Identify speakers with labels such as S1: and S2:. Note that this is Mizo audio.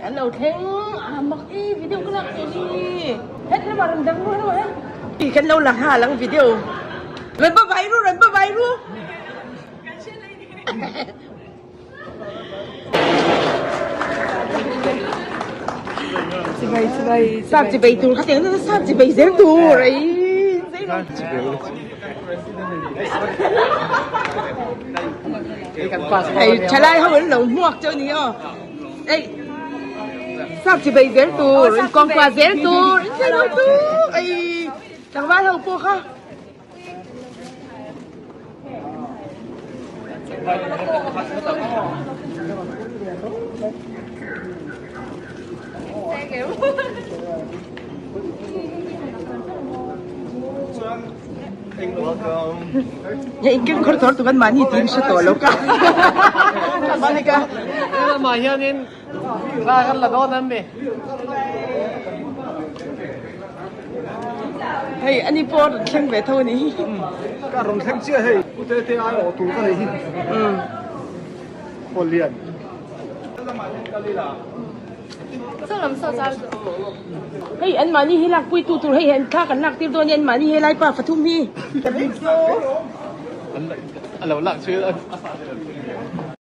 S1: An lo thleng a mak i video ka lak tur hi het lamah rawn dang ru hello he. Kan lo la nghal ang video. Rawn ba vai ru rawn ba vai ru. Chibai chibai sap chibai tur kha tiang chuan sap chibai zel tur ei hei thalai ho an lo hmuak chu a ni aw. Ei sap chi bei zel tur in kawngkua zel tur in thei lo tu ei tlangval ho pawh kha. Hei in khawr thawr tu kan mahni tin hre tawh lo ka. Mahni ka.
S2: Lamah hianin thla kan la dawn em ni?
S1: Hei ani pawh rawn thleng ve tho a ni.
S3: Ka rawn thleng chiah hei. Pu Tete ai awh tur ka nei hi. Khuallian.
S1: Hei an mahni hi lak pui tu tur hei an thla kan lak tir dawn a ni an mahni he lai pa pathum hi.
S2: A lo lak chu a sa.